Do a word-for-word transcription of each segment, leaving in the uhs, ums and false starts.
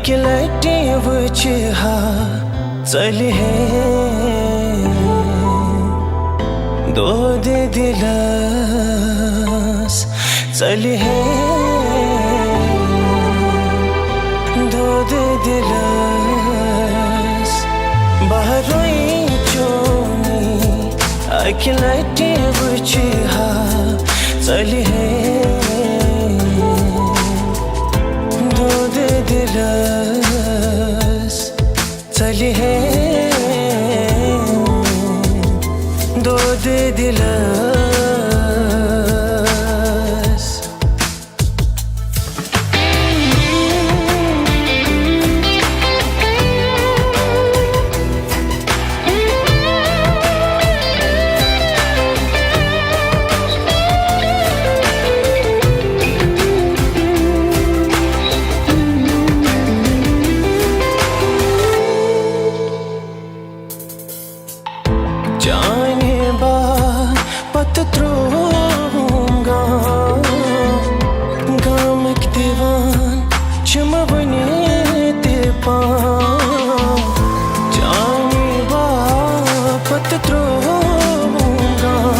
اکہِ لٹہِ وٕچھِ ہا، ژلہِ ہے دود دِلس، ژلہِ ہے دود دِلس۔ بہروئی چونی اکہِ لٹہِ وٕچھِ ہا، ژلہِ ہے دود دِلس، ژلہِ ہے دود دِلس۔ چانہِ باپتہٕ ترٛووُم گام، گامٕکۍ دِوان چھِم وُنہِ تہِ پام۔ چانہِ باپتہٕ ترٛووُم گام،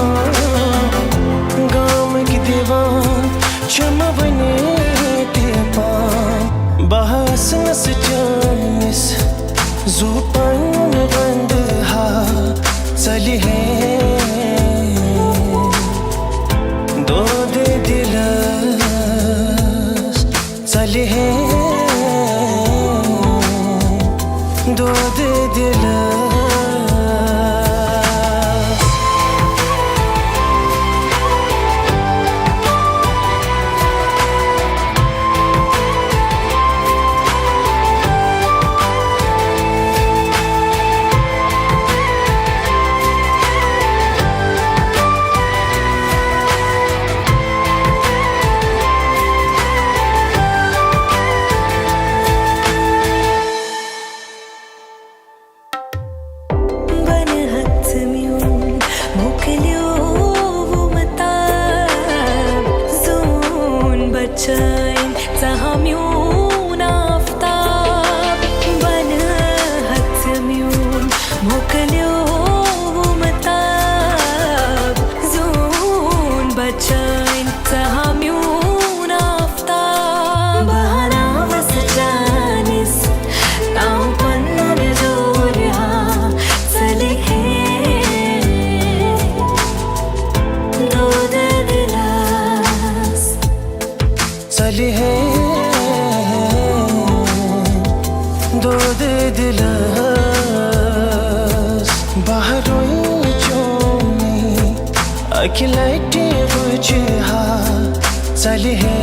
گامٕکۍ دِوان چھِم وُنہِ تہِ پام۔ بہٕ ہسنَس چٲنِس زُو پَنُن وَندٕ ہا، ژَلہِ ہے دود دِلَس، ژَلہِ ہے دود دِلَس۔ بنہٕ ہتھ میون مۄکلیووُم تاب، زوٗن بچٲنۍ ژٕ ہا میون آفتاب۔ بنہٕ ہتھ میون مۄکلیووُم تاب، زوٗن بچٲنۍ ژٕ ہا میون آفتاب۔ بہاناوس چانس تام پنُن جوڑ ہا، ژَلہِ ہے دود دِلس، ژَلہِ ہے دود دِلس۔ بہروئی چونی اکہِ لٹہِ وٕچھِ ہا، ژَلہِ ہے